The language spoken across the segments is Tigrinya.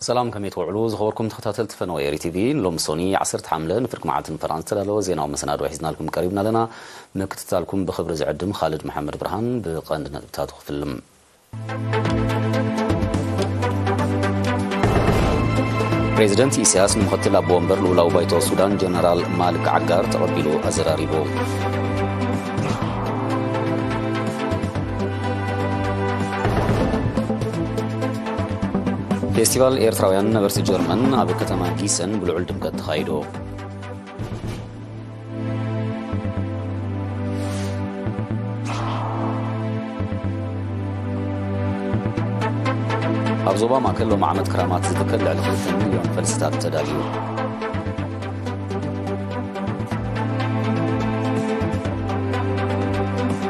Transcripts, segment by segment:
ሰላም፣ ከመይ ትውዕሉ? ዝኸበርኩም ተኸታተልቲ ፈነወ ኤሪ ቲቪ፣ ንሎሚ ሶኒ ዓሰርተ ሓምለ ንፍርቂ መዓልቲ ንፈረቓ ዝተዳለወ ዜናዊ መሰናድኦ ሒዝናልኩም ቀሪብና ኣለና። ምክትታልኩም ብኽብሪ ዝዕድም ኻልድ መሓመድ ብርሃን። ብቐንዲ ነጥብታቱ ክፍልም። ፕሬዚደንት ኢሳያስ ንምኽትል ኣቦ ወንበር ልኡላዊ ባይቶ ሱዳን ጀነራል ማልክ ዓጋር ተቐቢሉ ኣዘራሪቡ። ፌስቲቫል ኤርትራውያን ነበርቲ ጀርመን ኣብ ከተማ ጊሰን ብልዑል ድምቀት ተኻይዱ። ኣብ ዞባ ማእከል ሎም ዓመት ክራማት ዝትከል ልዕሊ ክልተ ሚልዮን ፈልስታት ተዳልዩ።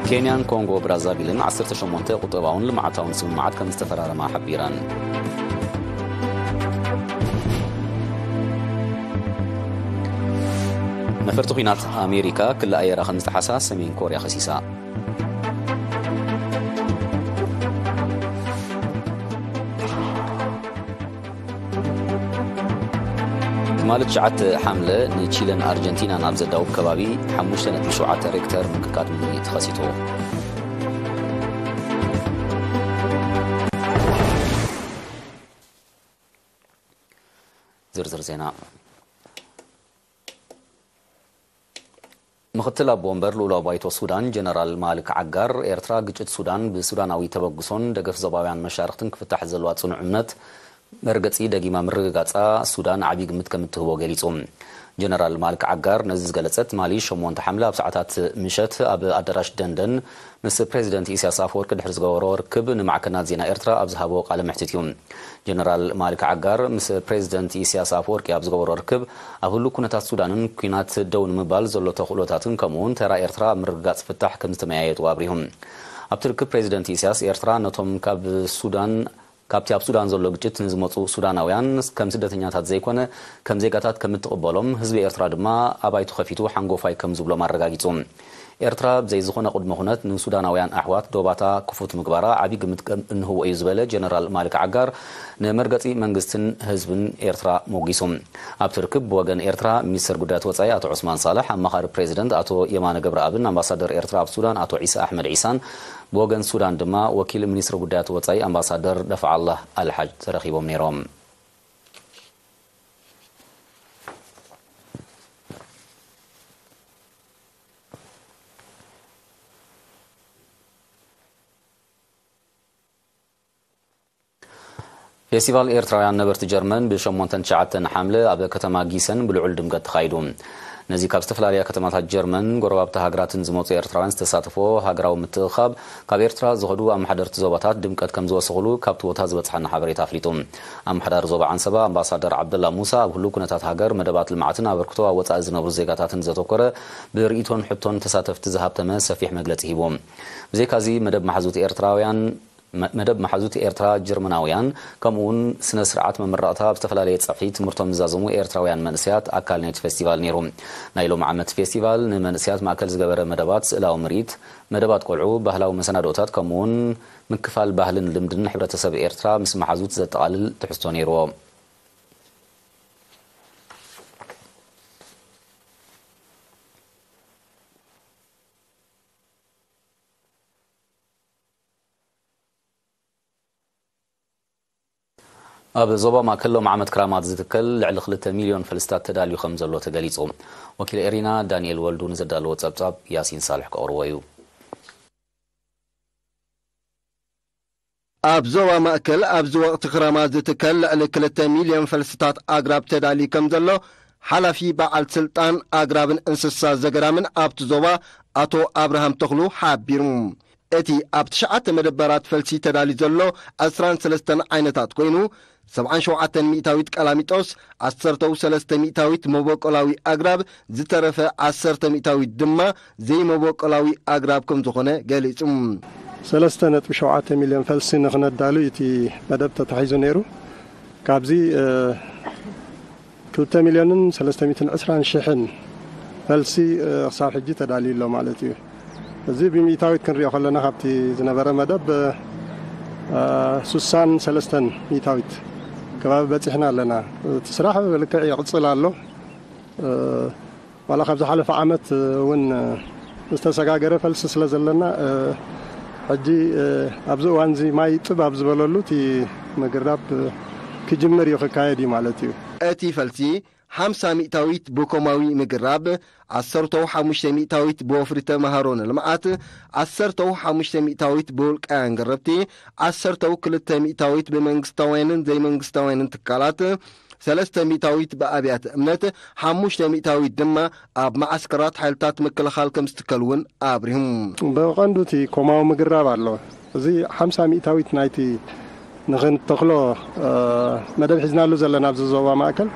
ኬንያን ኮንጎ ብራዛቪልን ዓሰርተ ሸሞንተ ቁጠባውን ልምዓታውን ስምምዓት ከም ዝተፈራረማ ሓቢረን። ነፈርቲ ኲናት ኣሜሪካ ክሊ ኣየራ ከም ዝጠሓሳ ሰሜን ኮርያ ከሲሳ። ትማሊ ትሽዓተ ሓምለ ንቺለን ኣርጀንቲናን ኣብ ዘዳውብ ከባቢ ሓሙሽተ ነጥቢ ሸውዓተ ሬክተር ምንቅጥቃጥ ምድሪ ተኸሲቱ። ዝርዝር ዜና። ምኽትል ኣቦ ወንበር ልኡላዊ ባይቶ ሱዳን ጀነራል ማልክ ዓጋር፣ ኤርትራ ግጭት ሱዳን ብሱዳናዊ ተበግሶን ደገፍ ዞባውያን መሻርኽትን ክፍታሕ ዘለዋ ጽኑዕ እምነት መርገጺ ደጊማ ምርግጋጻ ሱዳን ዓቢ ግምት ከም እትህቦ ገሊጹ። ጀነራል ማልክ ዓጋር ነዚ ዝገለጸ ትማሊ ሸሞንተ ሓምለ ኣብ ሰዓታት ምሸት ኣብ ኣዳራሽ ደንደን ምስ ፕሬዚደንት ኢሳያስ ኣፈወርቂ ድሕሪ ዝገበሮ ርክብ ንማዕከናት ዜና ኤርትራ ኣብ ዝሃቦ ቃለ መሕትት እዩ። ጀነራል ማልክ ዓጋር ምስ ፕሬዚደንት ኢሳያስ ኣፈወርቂ ኣብ ዝገበሮ ርክብ ኣብ ህሉው ኩነታት ሱዳንን ኲናት ደው ንምባል ዘሎ ተኽእሎታትን ከምኡውን ተራ ኤርትራ ኣብ ምርግጋጽ ፍታሕ ከም ዝተመያየጡ ኣብሪሁ። ኣብቲ ርክብ ፕሬዚደንት ኢሳያስ ኤርትራ ነቶም ካብ ሱዳን ካብቲ ኣብ ሱዳን ዘሎ ግጭት ንዝመጹ ሱዳናውያን ከም ስደተኛታት ዘይኮነ ከም ዜጋታት ከም እትቕበሎም፣ ህዝቢ ኤርትራ ድማ ኣባይቱ ከፊቱ ሓንጎፋይ ከም ዝብሎም ኣረጋጊጹ። ኤርትራ ብዘይ ዝኾነ ቅድመ ኩነት ንሱዳናውያን ኣሕዋት ዶባታ ክፉት ምግባራ ዓቢ ግምት ከም እንህቦ እዩ ዝበለ ጀነራል ማልክ ዓጋር፣ ንመርገጺ መንግስትን ህዝብን ኤርትራ ሞጊሱ። ኣብቲ ርክብ ብወገን ኤርትራ ሚኒስተር ጉዳያት ወጻኢ ኣቶ ዑስማን ሳልሕ፣ ኣማኻሪ ፕሬዚደንት ኣቶ የማነ ገብረኣብን ኣምባሳደር ኤርትራ ኣብ ሱዳን ኣቶ ዒሳ ኣሕመድ ዒሳን ብወገን ሱዳን ድማ ወኪል ሚኒስትሪ ጉዳያት ወጻኢ ኣምባሳደር ደፍዓላህ ኣልሓጅ ተረኺቦም ነይሮም። ፌስቲቫል ኤርትራውያን ነበርቲ ጀርመን ብሸሞንተን ትሽዓተን ሓምለ ኣብ ከተማ ጊሰን ብልዑል ድምቀት ተኻይዱ። ነዚ ካብ ዝተፈላለያ ከተማታት ጀርመን፣ ጎረባብቲ ሃገራትን ዝመጹ ኤርትራውያን ዝተሳተፎ ሃገራዊ ምትእኻብ፣ ካብ ኤርትራ ዝኸዱ ኣመሓደርቲ ዞባታት ድምቀት ከም ዝወሰኹሉ ካብቲ ቦታ ዝበጽሓና ሓበሬታ ኣፍሊጡ። ኣመሓዳሪ ዞባ ዓንሰባ ኣምባሳደር ዓብደላ ሙሳ፣ ኣብ ህሉው ኩነታት ሃገር፣ መደባት ልምዓትን ኣበርክቶ ኣብ ወጻኢ ዝነብሩ ዜጋታትን ዘተኮረ ብርእይቶን ሕቶን ተሳተፍቲ ዝሃብተመ ሰፊሕ መግለጺ ሂቡ። ብዘይካዚ፣ መደብ መሓዙት ኤርትራውያን መ-፣ መደብ መሓዙት ኤርትራ ጀርመናውያን፣ ከምኡ እውን ስነ ስርዓት መመረቕታ ኣብ ዝተፈላለየ ጸፍሒ ትምህርቶም ዝዛዘሙ ኤርትራውያን መንእሰያት ኣካል ናይቲ ፌስቲቫል ነይሩ። ናይ ሎም ዓመት ፌስቲቫል ንመንእሰያት ማእከል ዝገበረ መደባት፣ ስእላዊ ምርኢት፣ መደባት ቆልዑ፣ ባህላዊ መሰናዶታት፣ ከምኡ እውን ምክፋል ባህልን ልምድን ሕብረተሰብ ኤርትራ ምስ መሓዙት ዘጠቓልል ትሕዝቶ ነይርዎ። ኣብ ዞባ ማእከል ሎም ዓመት ክራማት ዝትከል ልዕሊ ክልተ ሚልዮን ፈልስታት ተዳልዩ ከም ዘሎ ተገሊጹ። ወኪል ኤሪና ዳንኤል ወልዱ ንዘዳለዎ ጸብጻብ ያሲን ሳልሕ ከቕርቦ እዩ። ኣብ ዞባ ማእከል ኣብዚ ወቕቲ ክራማት ዝትከል ልዕሊ ክልተ ሚልዮን ፈልስታት ኣግራብ ተዳልዩ ከም ዘሎ ሓላፊ በዓል ስልጣን ኣግራብን እንስሳ ዘገዳምን ኣብቲ ዞባ ኣቶ ኣብርሃም ተኽሉ ሓቢሩ። እቲ ኣብ ትሽዓተ መደበራት ፈልሲ ተዳልዩ ዘሎ ዕስራን ሰለስተን ዓይነታት ኮይኑ፣ ሰብዓን ሸውዓተን ሚእታዊት ቀላሚጦስ፣ ዓሰርተው ሰለስተ ሚእታዊት መበቆላዊ ኣግራብ፣ ዝተረፈ ዓሰርተ ሚእታዊት ድማ ዘይመበቆላዊ ኣግራብ ከም ዝኾነ ገሊጹ። ሰለስተ ነጥቢ ሸውዓተ ሚልዮን ፈልሲ ንኽነዳሉ እዩ እቲ መደብ ተታሒዙ ነይሩ። ካብዚ፣ እ፣ ክልተ ሚልዮንን ሰለስተ ሚእትን ዕስራን ሽሕን ፈልሲ፣ እ፣ ክሳብ ሕጂ ተዳልዩ ኣሎ ማለት እዩ። እዚ ብሚእታዊት ክንሪኦ ከለና ካብቲ ዝነበረ መደብ፣ እ፣ ሱሳን ሰለስተን ሚእታዊት ከባቢ በጺሕና ኣለና። እቲ ስራሕ ብልክዕ ይቕጽል ኣሎ። እ፣ ዋላ ካብ ዝሓለፈ ዓመት እውን ዝተሰጋገረ ፈልሲ ስለ ዘለና፣ እ፣ ሕጂ፣ እ፣ ኣብዚ እዋን እዚ ማይ ጥብ ኣብ ዝበለሉ እቲ ምግራብ ክጅምር እዩ፣ ክካየድ እዩ ማለት እዩ። እቲ ፈልሲ ሓምሳ ሚእታዊት ብኮማዊ ምግራብ፣ ዓሰርተው ሓሙሽተ ሚእታዊት ብወፍሪ ተምሃሮ ንልምዓት፣ ዓሰርተው ሓሙሽተ ሚእታዊት ብውልቃውያን ገረብቲ፣ ዓሰርተው ክልተ ሚእታዊት ብመንግስታውያንን ዘይመንግስታውያንን ትካላት፣ ሰለስተ ሚእታዊት ብኣብያተ እምነት፣ ሓሙሽተ ሚእታዊት ድማ ኣብ መዓስከራት ሓይልታት ምክልኻል ከም ዝትከል እውን ኣብሪሁ። ብቐንዱ እቲ ኮማዊ ምግራብ ኣሎ። እዚ ሓምሳ ሚእታዊት ናይቲ ንኽንተኽሎ፣ እ፣ መደብ ሒዝናሉ ዘለና ኣብዚ ዞባ ማእከል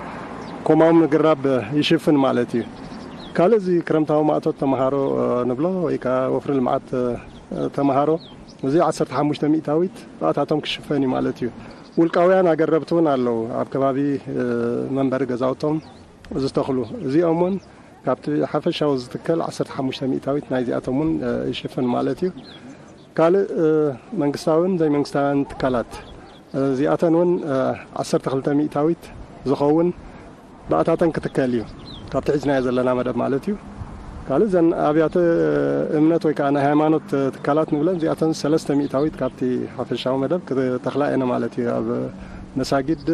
ኮማዊ ምግራብ ይሽፍን ማለት እዩ። ካልእ እዚ ክረምታዊ ማእቶት ተምሃሮ፣ እ፣ ንብሎ ወይ ከኣ ወፍሪ ልምዓት፣ እ፣ ተምሃሮ፣ እዚ ዓሰርተ ሓሙሽተ ሚእታዊት ብኣታቶም ክሽፈን እዩ ማለት እዩ። ውልቃውያን ኣገረብቲ እውን ኣለዉ፣ ኣብ ከባቢ፣ እ፣ መንበሪ ገዛውቶም ዝተኽሉ። እዚኦም እውን ካብቲ ሓፈሻዊ ዝትከል ዓሰርተ ሓሙሽተ ሚእታዊት ናይዚኣቶም እውን፣ እ፣ ይሽፍን ማለት እዩ። ካልእ፣ እ፣ መንግስታውን ዘይመንግስታውያን ትካላት፣ እ፣ እዚኣተን እውን፣ እ፣ ዓሰርተ ክልተ ሚእታዊት ዝኸውን ብኣታተን ክትከል እዩ፣ ካብቲ ሒዝናዮ ዘለና መደብ ማለት እዩ። ካልእ እዘን ኣብያተ እምነት ወይ ከዓ ናይ ሃይማኖት ትካላት ንብለን እዚኣተን ሰለስተ ሚእታዊት ካብቲ ሓፈሻዊ መደብ ክተኽላ እየን ማለት እዩ። ኣብ መሳጊድ፣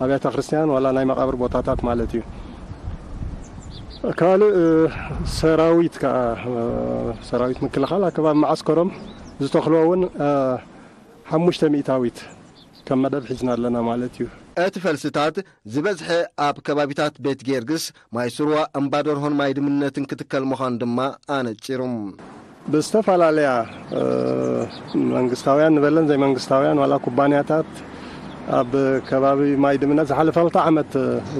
ኣብያተ ክርስቲያን ዋላ ናይ መቃብር ቦታታት ማለት እዩ። ካልእ፣ እ፣ ሰራዊት ከዓ፣ እ፣ ሰራዊት ምክልኻል ኣብ ከባቢ መዓስከሮም ዝተኽልዎ እውን፣ እ፣ ሓሙሽተ ሚእታዊት ከም መደብ ሒዝና ኣለና ማለት እዩ። እቲ ፈልስታት ዝበዝሐ ኣብ ከባቢታት ቤት ጊዮርጊስ፣ ማይ ስርዋ፣ እምባ ደርሆን ማይ ድምነትን ክትከል ምዃኑ ድማ ኣነጺሩ። ብዝተፈላለያ፣ እ፣ መንግስታውያን ንበለን ዘይመንግስታውያን ዋላ ኩባንያታት ኣብ ከባቢ ማይ ድምነት ዝሓለፈ ክልተ ዓመት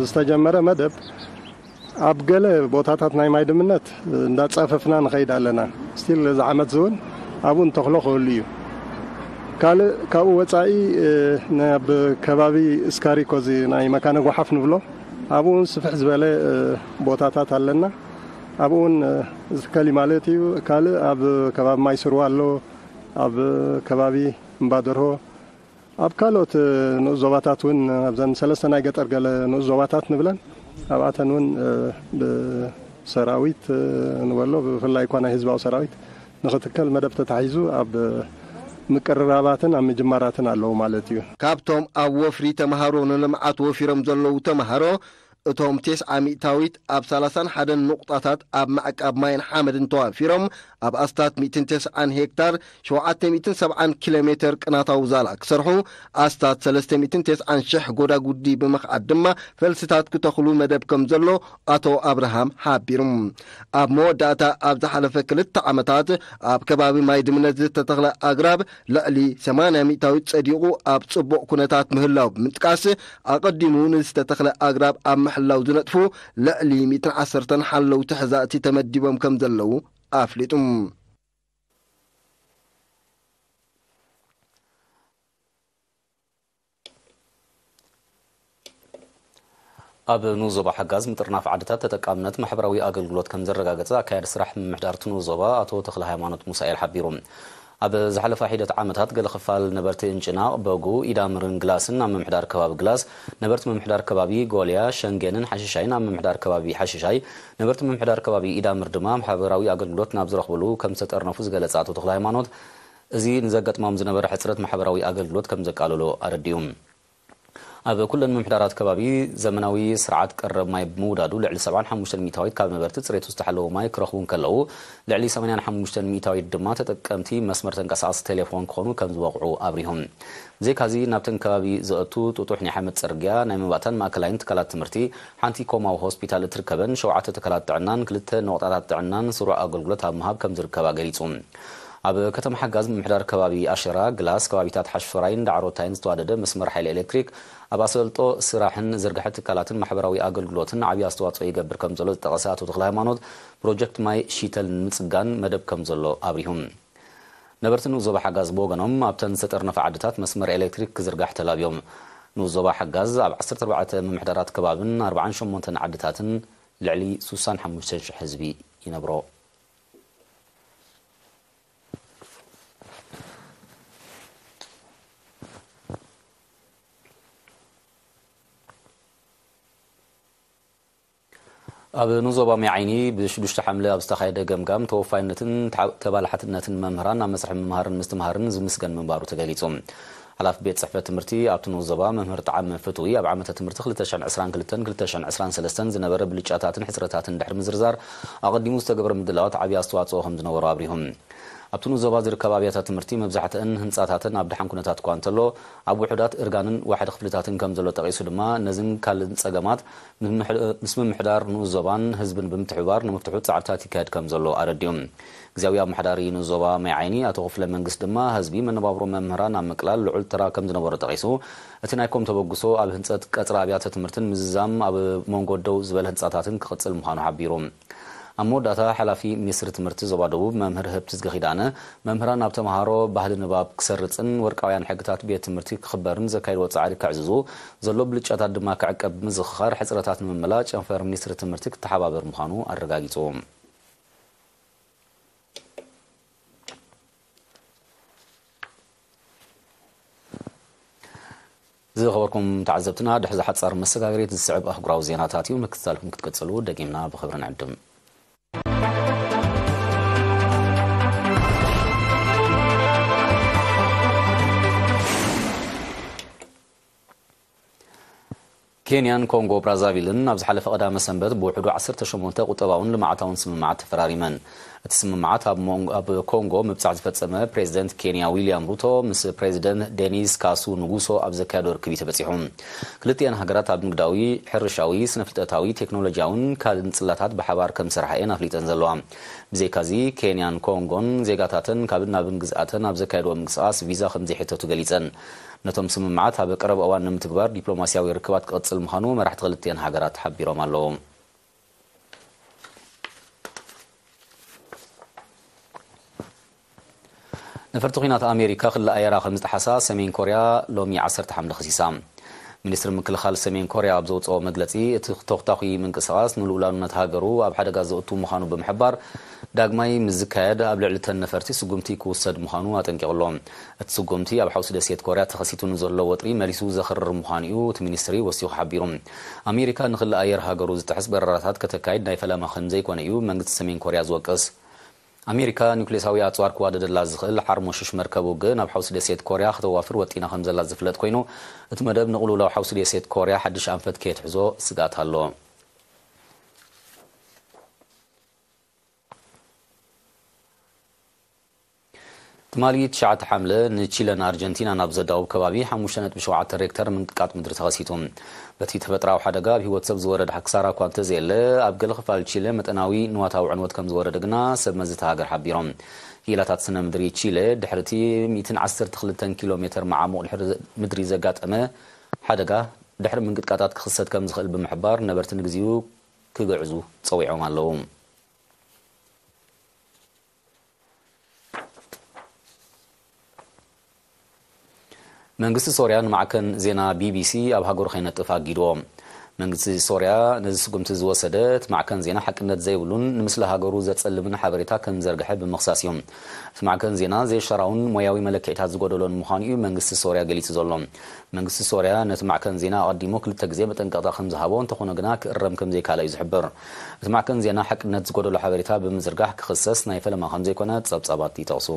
ዝተጀመረ መደብ ኣብ ገለ ቦታታት ናይ ማይ ድምነት እንዳጻፈፍና ንኸይድ ኣለና። ስቲል እዚ ዓመት ዝውን ኣብኡ እንተኽሎ ክህሉ እዩ። ካልእ ካብኡ ወጻኢ፣ እ፣ ናብ ከባቢ እስካሪኮ እዚ ናይ መካነ ጓሓፍ ንብሎ፣ ኣብኡ እውን ስፍሕ ዝበለ፣ እ፣ ቦታታት ኣለና። ኣብኡ እውን፣ እ፣ ዝትከል እዩ ማለት እዩ። ካልእ ኣብ ከባቢ ማይ ስርዋ ኣሎ፣ ኣብ ከባቢ እምባ ደርሆ፣ ኣብ ካልኦት ንኡስ ዞባታት እውን፣ ኣብዘን ሰለስተ ናይ ገጠር ገለ ንኡስ ዞባታት ንብለን፣ ኣብኣተን እውን፣ እ፣ ብሰራዊት፣ እ፣ ንበሎ፣ ብፍላይ እኳ ናይ ህዝባዊ ሰራዊት ንኽትከል መደብ ተታሒዙ ኣብ ምቅርራባትን ኣብ ምጅማራትን ኣለዉ ማለት እዩ። ካብቶም ኣብ ወፍሪ ተምሃሮ ንልምዓት ወፊሮም ዘለዉ ተምሃሮ፣ እቶም ተስዓ ሚእታዊት ኣብ ሰላሳን ሓደን ንቑጣታት ኣብ ምዕቃብ ማይን ሓመድን ተዋፊሮም፣ ኣብ ኣስታት ሚእትን ተስዓን ሄክታር፣ ሸውዓተ ሚእትን ሰብዓን ኪሎ ሜተር ቅናታዊ ዛላ ክሰርሑ፣ ኣስታት ሰለስተ ሚእትን ተስዓን ሽሕ ጎዳጉዲ ብምኽዓት ድማ ፈልስታት ክተኽሉ መደብ ከም ዘሎ ኣቶ ኣብርሃም ሓቢሩ። ኣብ መወዳእታ ኣብ ዝሓለፈ ክልተ ዓመታት ኣብ ከባቢ ማይ ድምነት ዝተተኽለ ኣግራብ ልዕሊ ሰማንያ ሚእታዊት ጸዲቑ ኣብ ጽቡቕ ኩነታት ምህላው ብምጥቃስ፣ ኣቐዲሙ ንዝተተኽለ ኣግራብ ኣብ ምሕላው ዝነጥፉ ልዕሊ ሚእትን ዓሰርተን ሓለውቲ ሕዛእቲ ተመዲቦም ከም ዘለዉ ኣፍሊጡ። ኣብ ንኡስ ዞባ ሓጋዝ ምጥርናፍ ዓድታት ተጠቃምነት ማሕበራዊ ኣገልግሎት ከም ዘረጋገጸ ኣካያዲ ስራሕ ምምሕዳር እቲ ንኡስ ዞባ ኣቶ ተኽለ ሃይማኖት ሙሳኤል ሓቢሩ። ኣብ ዝሓለፋ ሒደት ዓመታት ገለ ክፋል ነበርቲ እንጭናቕ፣ በጉ፣ ኢዳምርን ግላስን ኣብ ምምሕዳር ከባቢ ግላስ፣ ነበርቲ ምምሕዳር ከባቢ ጎልያ፣ ሸንጌንን ሓሽሻይን ኣብ ምምሕዳር ከባቢ ሓሽሻይ፣ ነበርቲ ምምሕዳር ከባቢ ኢዳምር ድማ ማሕበራዊ ኣገልግሎት ናብ ዝረኽብሉ ከም ዝተጠርነፉ ዝገለጸ ኣቶ ተኽለ ሃይማኖት፣ እዚ ንዘጋጥሞም ዝነበረ ሕጽረት ማሕበራዊ ኣገልግሎት ከም ዘቃለሎ ኣረዲኡ። ኣብ ኩለን ምምሕዳራት ከባቢ ዘመናዊ ስርዓት ቀረብ ማይ ብምውዳዱ ልዕሊ ሰብዓን ሓሙሽተን ሚእታዊት ካብ ነበርቲ ጽሬቱ ዝተሓለወ ማይ ክረኽቡ እንከለዉ፣ ልዕሊ ሰማንያን ሓሙሽተን ሚእታዊት ድማ ተጠቀምቲ መስመር ተንቀሳቓሲ ቴሌፎን ክኾኑ ከም ዝበቕዑ ኣብሪሆም። ብዘይካዚ ናብተን ከባቢ ዘእቱ ጥጡሕ ናይ ሓመድ ጽርግያ፣ ናይ መባእታን ማእከላይን ትካላት ትምህርቲ፣ ሓንቲ ኮማዊ ሆስፒታል እትርከበን ሸውዓተ ትካላት ጥዕናን ክልተ ነቑጣታት ጥዕናን ስሩዕ ኣገልግሎት ኣብ ምሃብ ከም ዝርከባ ገሊጹ። ኣብ ከተማ ሓጋዝ ምምሕዳር ከባቢ ኣሸራ፣ ግላስ፣ ከባቢታት ሓሽፈራይን ዳዕሮታይን ዝተዋደደ መስመር ሓይሊ ኤሌክትሪክ፣ ኣብ ኣሰልጦ ስራሕን ዝርግሐ ትካላትን ማሕበራዊ ኣገልግሎትን ዓብዪ ኣስተዋፅኦ ይገብር ከም ዘሎ ዝጠቐሰ ኣቶ ተኽለ ሃይማኖት፣ ፕሮጀክት ማይ ሺተል ንምፅጋን መደብ ከም ዘሎ ኣብሪሁ። ነበርቲ ንኡስ ዞባ ሓጋዝ ብወገኖም፣ ኣብተን ዝተጠርነፋ ዓድታት መስመር ኤሌክትሪክ ክዝርጋሕ ተላብዮም። ንኡስ ዞባ ሓጋዝ ኣብ ዓሰርተ ኣርባዕተ ምምሕዳራት ከባብን ኣርባዓን ሸሞንተን ዓድታትን ልዕሊ ሱሳን ሓሙሽተን ሽሕ ህዝቢ ይነብሮ። ኣብ ንዞባ ማይ ዓይኒ ብሽዱሽተ ሓምለ ኣብ ዝተኻየደ ገምጋም ተወፋይነትን ተዓ-፣ ተባላሓትነትን መምህራን ኣብ መስርሕ ምምሃርን ምስትምሃርን ዝምስገን ምንባሩ ተገሊጹ። ሓላፊ ቤት ጽሕፈት ትምህርቲ ኣብቲ ንኡስ ዞባ መምህር ጣዕመ ፍትዊ ኣብ ዓመተ ትምህርቲ ክልተ ሽሕን ዕስራን ክልተን ክልተ ሽሕን ዕስራን ሰለስተን ዝነበረ ብልጫታትን ሕጽረታትን ድሕሪ ምዝርዛር ኣቐዲሙ ዝተገብረ ምድላዋት ዓብዪ ኣስተዋጽኦ ከም ዝነበሮ ኣብሪሁ። ኣብቲ ንኡስ ዞባ ዝርከባ ኣብያተ ትምህርቲ መብዛሕትአን ህንጻታተን ኣብ ደሓን ኩነታት እኳ እንተሎ ኣብ ውሑዳት እርጋንን ዋሕዲ ክፍልታትን ከም ዘሎ ጠቒሱ ድማ ነዝን ካልእን ጸገማት ምስ ምምሕ-፣ ምስ ምምሕዳር ንኡስ ዞባን ህዝብን ብምትሕብባር ንምፍትሑ ጻዕርታት ይካየድ ከም ዘሎ ኣረዲኡ። ግዜያዊ ኣመሓዳሪ ንኡስ ዞባ ማይ ዓይኒ ኣቶ ክፍለ መንግስት ድማ ህዝቢ መነባብሮ መምህራን ኣብ ምቅላል ልዑል ተራ ከም ዝነበሮ ጠቒሱ፣ እቲ ናይ ኮም ተበግሶ ኣብ ህንጸት ቀጽሪ ኣብያተ ትምህርትን ምዝዛም ኣብ መንጎ ደው ዝበለ ህንጻታትን ክቕጽል ምዃኑ ሓቢሩ። ኣብ መወዳእታ ሓላፊ ሚኒስትሪ ትምህርቲ ዞባ ደቡብ መምህር ህብትዝጊ ኪዳነ፣ መምህራን ኣብ ተምሃሮ ባህሊ ንባብ ክሰርጽን ወርቃውያን ሕግታት ቤት ትምህርቲ ክኽበርን ዘካይድዎ ጻዕሪ ከዕዝዙ፣ ዘሎ ብልጫታት ድማ ክዕቀብ ብምዝኽኻር፣ ሕጽረታት ንምምላእ ጨንፈር ሚኒስትሪ ትምህርቲ ክተሓባበር ምዃኑ ኣረጋጊጹ። ዝኸበርኩም ተዓዘብትና፣ ድሕዚ ሓጻር መሰጋገሪት ዝስዕብ ኣህጉራዊ ዜናታት እዩ። ምክትታልኩም ክትቅጽሉ ደጊምና ብኽብሪ ንዕድም። ኬንያን ኮንጎ ብራዛቪልን ኣብ ዝሓለፈ ቀዳመ ሰንበት ብውሕዱ ዓሰርተ ሸሞንተ ቁጠባውን ልምዓታውን ስምምዓት ተፈራሪመን። እቲ ስምምዓት ኣብ ሞንጎ-፣ ኣብ ኮንጎ ምብጻሕ ዝፈጸመ ፕሬዚደንት ኬንያ ዊልያም ሩቶ ምስ ፕሬዚደንት ዴኒስ ካሱ ንጉሶ ኣብ ዘካየዶ ርክብ እዩ ተበጺሑ። ክልቲኣን ሃገራት ኣብ ንግዳዊ፣ ሕርሻዊ፣ ስነፍልጠታዊ፣ ቴክኖሎጂያውን ካልእን ጽላታት ብሓባር ከም ዝሰርሓ እየን ኣፍሊጠን ዘለዋ። ብዘይካዚ፣ ኬንያን ኮንጎን ዜጋታተን ካብን ናብን ግዝኣተን ኣብ ዘካየድዎ ምንቅስቓስ ቪዛ ከም ዘይሕተቱ ገሊጸን። ነቶም ስምምዓት ኣብ ቀረባ እዋን ንምትግባር ዲፕሎማስያዊ ርክባት ክቕጽል ምዃኑ መራሕቲ ክልቲኣን ሃገራት ሓቢሮም ኣለዉ። ነፈርቲ ኲናት ኣሜሪካ ክሊ ኣየራ ከም ዝጠሓሳ ሰሜን ኮርያ ሎሚ ዓሰርተ ሓምለ ከሲሳ። ሚኒስትሪ ምክልኻል ሰሜን ኮርያ ኣብ ዘውፅኦ መግለፂ፣ እቲ ተኹታኹይ ምንቅስቓስ ንልኡላውነት ሃገሩ ኣብ ሓደጋ ዘእቱ ምዃኑ ብምሕባር፣ ዳግማይ ምስ ዝካየድ ኣብ ልዕሊ እተን ነፈርቲ ስጉምቲ ክውሰድ ምዃኑ ኣጠንቂቑ ኣሎ። እቲ ስጉምቲ ኣብ ሓውሲ ደሴት ኮርያ ተኸሲቱ ንዘሎ ወጥሪ መሊሱ ዘኽርር ምዃኑ እዩ እቲ ሚኒስትሪ ወሲኹ ሓቢሩ። ኣሜሪካ ንክሊ ኣየር ሃገሩ ዝጥሕስ በረራታት ከተካይድ ናይ ፈለማ ከም ዘይኮነ እዩ መንግስቲ ሰሜን ኮርያ ዝወቅስ። ኣሜሪካ ኒውክሌሳዊ ኣጽዋር ክዋደደላ ዝኽእል ሓርሞሽሽ መርከብ ውግእ ናብ ሓውሲ ደሴት ኮርያ ከተዋፍር ወጢና ከም ዘላ ዝፍለጥ ኮይኑ፣ እቲ መደብ ንቕልውላው ሓውሲ ደሴት ኮርያ ሓድሽ ኣንፈት ከየትሕዞ ስግኣት ኣሎ። ትማሊ ትሽዓተ ሓምለ ንቺለን ኣርጀንቲናን ኣብ ዘዳውብ ከባቢ ሓሙሽተ ነጥቢ ሸውዓተ ሬክተር ምንቅጥቃጥ ምድሪ ተኸሲቱ። በቲ ተፈጥራዊ ሓደጋ ኣብ ህይወት ሰብ ዝወረደ ክሳራ እኳ እንተዘየለ፣ ኣብ ገለ ክፋል ቺለ መጠናዊ ንዋታዊ ዕንወት ከም ዝወረደ ግና ሰብ መዚ እታ ሃገር ሓቢሮም። ክኢላታት ስነ ምድሪ ቺለ፣ ድሕሪ እቲ ሚእትን ዓሰርተ ክልተን ኪሎ ሜተር መዓሙቕ ድሕሪ ምድሪ ዘጋጠመ ሓደጋ፣ ድሕሪ ምንቅጥቃጣት ክኽሰት ከም ዝኽእል ብምሕባር፣ ነበርቲ ንግዚኡ ክግዕዙ ጸዊዖም ኣለዉ። መንግስቲ ሶርያ ንማዕከን ዜና ቢ ቢ ሲ ኣብ ሃገሩ ከይነጥፍ ኣጊድዎ። መንግስቲ ሶርያ ነዚ ስጉምቲ ዝወሰደ፣ እቲ ማዕከን ዜና ሓቅነት ዘይብሉን ንምስሊ ሃገሩ ዘጸልምን ሓበሬታ ከም ዘርግሐ ብምኽሳስ እዩ። እቲ ማዕከን ዜና ዘይሻራውን ሞያዊ መለክዒታት ዝጎደሎን ምዃኑ እዩ መንግስቲ ሶርያ ገሊጹ ዘሎ። መንግስቲ ሶርያ ነቲ ማዕከን ዜና ኣቐዲሙ ክልተ ግዜ መጠንቀቕታ ከም ዝሃቦ፣ እንተኾነ ግና ክእረም ከም ዘይከኣለ እዩ ዝሕብር። እቲ ማዕከን ዜና ሓቅነት ዝጎደሎ ሓበሬታ ብምዝርጋሕ ክኽሰስ ናይ ፈለማ ከም ዘይኮነ ጸብጻባት ይጠቕሱ።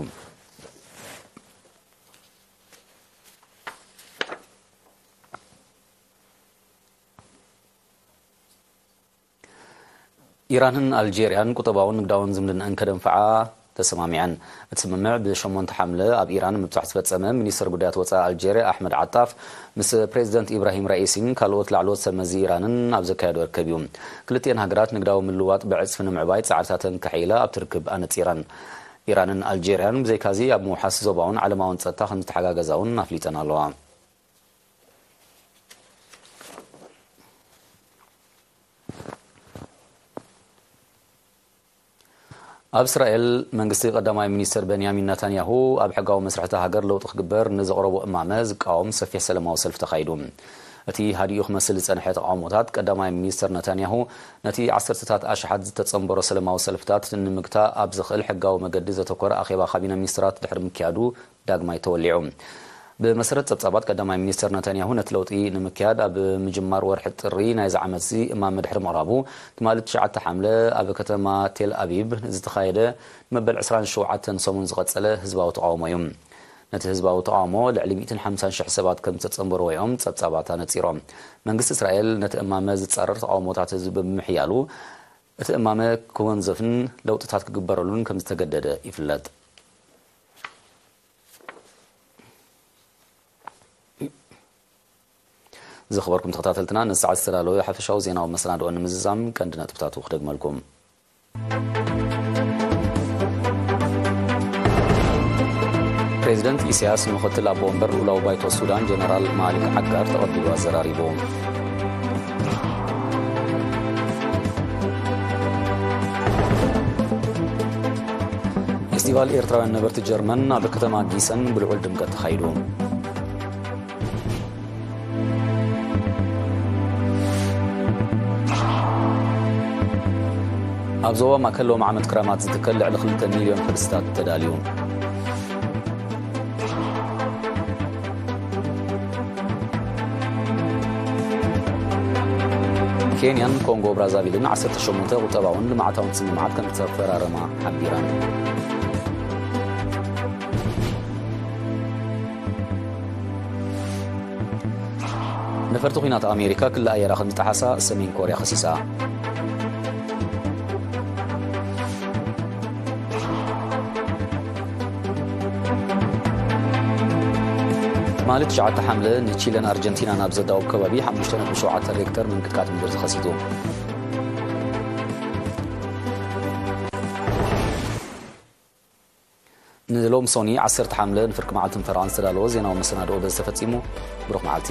ኢራንን ኣልጄርያን ቁጠባውን ንግዳውን ዝምድናኣን ከደንፍዓ ተሰማሚዐን። እቲ ስምምዕ ብሸሞንተ ሓምለ ኣብ ኢራን ምብጻሕ ዝፈጸመ ሚኒስትር ጉዳያት ወጻኢ ኣልጄርያ ኣሕመድ ዓጣፍ ምስ ፕሬዚደንት ኢብራሂም ራኢሲን ካልኦት ላዕለዎት ሰብ መዚ ኢራንን ኣብ ዘካየዶ ርክብ እዩ። ክልቲኤን ሃገራት ንግዳዊ ምልውዋጥ ብዕጽፊ ንምዕባይ ጻዕርታተን ከሕይላ ኣብቲ ርክብ ኣነጺረን። ኢራንን ኣልጄርያን ብዘይካዚ ኣብ ምውሓስ ዞባውን ዓለማውን ጸጥታ ከም ዝተሓጋገዛ እውን ኣፍሊጠን ኣለዋ። ኣብ እስራኤል መንግስቲ ቀዳማይ ሚኒስትር በንያሚን ናታንያሁ ኣብ ሕጋዊ መስርሕ እታ ሃገር ለውጢ ክግበር ንዘቕረቦ እማመ ዝቃወም ሰፊሕ ሰላማዊ ሰልፊ ተኻይዱ። እቲ ሃዲኡ ክመስል ዝጸንሐ ተቓውሞታት ቀዳማይ ሚኒስትር ናታንያሁ ነቲ ዓሰርተታት ኣሽሓት ዝተጸንበሮ ሰላማዊ ሰልፍታት ንምግታእ ኣብ ዘኽእል ሕጋዊ መገዲ ዘተኮረ ኣኼባ ካቢነ ሚኒስትራት ድሕሪ ምክያዱ ዳግማይ ተወሊዑ። ብመሰረት ጸብጻባት፣ ቀዳማይ ሚኒስትር ነታንያሁ ነቲ ለውጢ ንምክያድ ኣብ ምጅማር ወርሒ ጥሪ ናይዚ ዓመትዚ እማመ ድሕሪ ምቕራቡ፣ ትማሊ ትሽዓተ ሓምለ ኣብ ከተማ ቴል ኣቪቭ ዝተኻየደ መበል ዕስራን ሸውዓተን ሰሙን ዝቐጸለ ህዝባዊ ተቓውሞ እዩ። ነቲ ህዝባዊ ተቓውሞ ልዕሊ ሚእትን ሓምሳን ሽሕ ሰባት ከም ዝተጸንበርዎ እዮም ጸብጻባት ኣነጺሮም። መንግስቲ እስራኤል ነቲ እማመ ዝጻረር ተቓውሞታት ህዝቢ ብምሕያሉ፣ እቲ እማመ ክወንዘፍን ለውጥታት ክግበረሉን ከም ዝተገደደ ይፍለጥ። ዝኸበርኩም ተኸታተልትና፣ ንሰዓት ዝተዳለወ ሓፈሻዊ ዜናዊ መሰናድኦ ንምዝዛም ቀንዲ ነጥብታቱ ክደግመልኩም። ፕሬዚደንት ኢሳያስ ምኽትል ኣቦ ወንበር ልኡላዊ ባይቶ ሱዳን ጀነራል ማሊክ ዓጋር ተቐቢሉ ኣዘራሪቡ። ፌስቲቫል ኤርትራውያን ነበርቲ ጀርመን ኣብ ከተማ ጊሰን ብልዑል ድምቀት ተኻይዱ። ኣብ ዞባ ማእከል ሎም ዓመት ክረማት ዝትከል ልዕሊ ክልተ ሚልዮን ሕብስታት ተዳልዩ። ኬንያን ኮንጎ ብራዛቪልን ዓሰርተ ሸሞንተ ቁጠባውን ልምዓታውን ስምምዓት ከም ዝተፈራረማ ሓቢረን። ነፈርቲ ኲናት ኣሜሪካ ክሊ ኣየራ ከም ዝጠሓሳ ሰሜን ኮርያ ከሲሳ። ትማሊ ትሽዓተ ሓምለ ንቺለን ኣርጀንቲናን ኣብ ዘዳውብ ከባቢ ሓሙሽተ ነጥቢ ሸውዓተ ሬክተር ምንቅጥቃጥ ምድሪ ተኸሲቱ። ንሎም ሶኒ ዓሰርተ ሓምለ ንፍርቂ መዓልትን ፈረቓን ዝተዳለወ ዜናዊ መሰናድኦ በዚ ተፈጺሙ። ብሩኽ መዓልቲ።